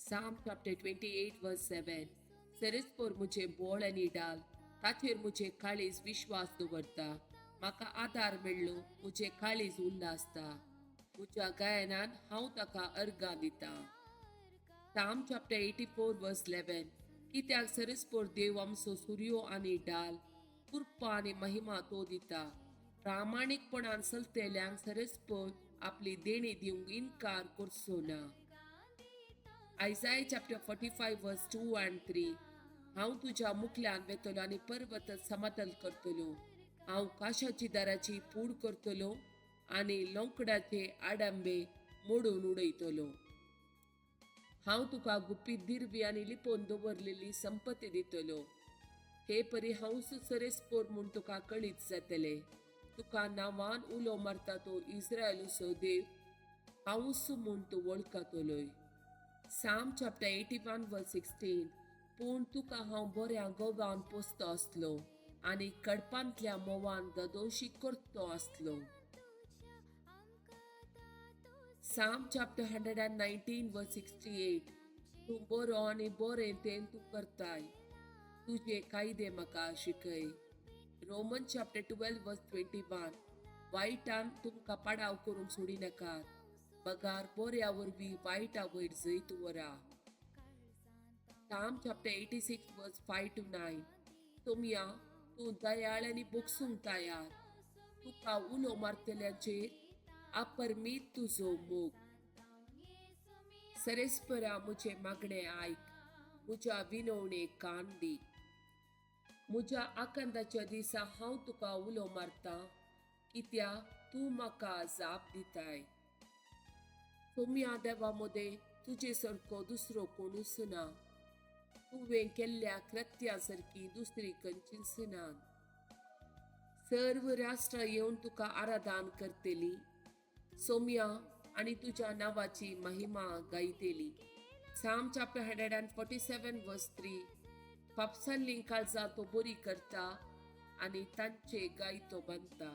Psalm chapter 28 verse 7. सेरेसपोर म्हजें बोळ आनी डाल, ताचेर म्हजें काळीज विश्वास दवरता. म्हाका आदार मेळ्ळो, म्हजें काळीज उल्लासता. म्हज्या गायनान हांव ताका अर्गां दितां. Psalm chapter 84 verse 11. कित्याक सरेस्पोर देव आमचो सुर्यो आनी डाल, कृपा आनी महिमा तो दिता. प्रामाणीकपणान चलतल्यांक सरेस्पोर आपली देणी दिवंक इनकार करचो ना. Isaiah chapter 45 verse 2 and 3. हांव तुज्या मुखल्यान वेतलो आनी पर्वत समतल करतलो. हांव काशाची दाराची पूड करतलो आनी लोंकडाचे आडंबे मोडून उडयतलो. हांव तुका गुपीत दिरवी आनी लिपोवन दवरलेली संपत्ती दितलो. हे परी हांव सरेस्पोर म्हूण तुका कळीत जातले. तुका नांवान उलो मारता तो इस्रायलूचो देव हांवूच म्हूण तूं वळखतलोय. Psalm chapter 81 verse 16. पूण तुका हांव बऱ्या गोगान पोसतो आसलो आनी कडपांतल्या मोवान ददोशी करतो आसलो. Psalm chapter 119 verse 68. तूं बरो आनी बरें तें तूं करताय. तुजे कायदे म्हाका शिकय. Roman chapter 12 verse 21. वायटान तुमकां पाडाव करूंक सोडी नाकात, बगार बऱ्या वरवीं वायटा वयर जैत व्हरा. Psalm chapter 86 verse 5 to 9. तुमया, तूं दयाळ आनी बोगसूंक तयार. तुका उलो मारतल्याचेर अपरमीत तुजो मोग. सरेस्परा, म्हजें मागणें आयक, म्हज्या विनवणेक कान दी. म्हज्या आकांताच्या दिसा हांव तुका उलो मारतां, कित्याक तूं म्हाका जाप दिताय. सोम्या देवा मदें तुजे सारको दुसरो कोणूच ना. तुवें केल्ल्या कृत्या सारकी दुसरी खंयचीच ना. सर्व राष्ट्रां येवन तुका आराधन करतली सोम्या आनी तुज्या नांवाची महिमा गायतली. Psalm chapter 147 verse 3. फापसल्लीं काळजां तो बरी करता आनी तांचे घाय तो बांदता.